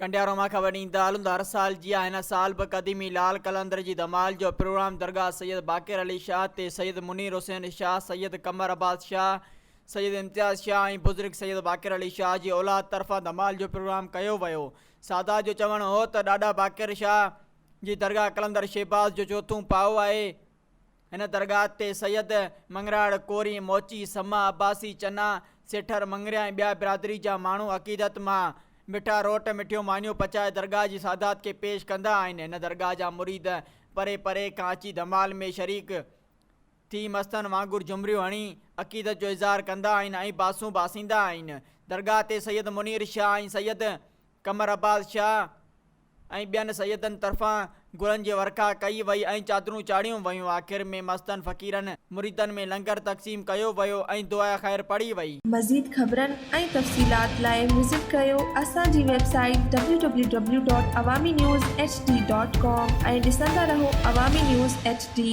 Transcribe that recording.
ڪنڊيارو مان خبر ڏيندا هلون ته هر سال جيان هن سال به قديمي لال قلندر جي ڌمال جو پروگرام درگاهه سيد باقر علي شاهه تي سيد منير حسين شاهه، سيد قمر عباس شاهه، سيد امتياز شاهه ۽ بزرگ سيد باقر علي شاهه جي اولاد طرفان ڌمال جو پروگرام ڪيو ويو. سادات جو چوڻ هو ته ڏاڏا باقر شاهه جي درگاهه قلندر شهباز جو چوٿون پائو آهي. هن درگاهه تي سيد، مڱراڙ، ڪوري، موچي، سما، عباسي، چنا، سيٺر، مڱريا ۽ ٻيا برادري جا ماڻهو عقيدت مان مٺا روٽ، مٺيون مانيون پچائي درگاهه جي سادات کي پيش ڪندا آهن. هن درگاهه جا مريد پري پري کان اچي ڌمال ۾ شريڪ ٿي مستن وانگر جهمريون هڻي عقيدت جو اظهار ڪندا آهن ۽ باسون باسيندا آهن. درگاهه تي سيد منير شاهه ۽ سيد قمر عباس شاهه ۽ ٻين سيدن طرفان گلن جي ورکا ڪئي وئي ۽ چادرون چاڙهيون ويون. آخر ۾ مستن فقيرن مريدن ۾ لنگر تقسيم ڪيو ويو ۽ دعاء خير پڙهي وئي. مزيد خبرن ۽ تفصيلات لاء وزٽ ڪريو اسان جي website W W W dot Awami news H D dot com ۽ ڏسندا رهو عوامي نيوز ايڇ ڊي.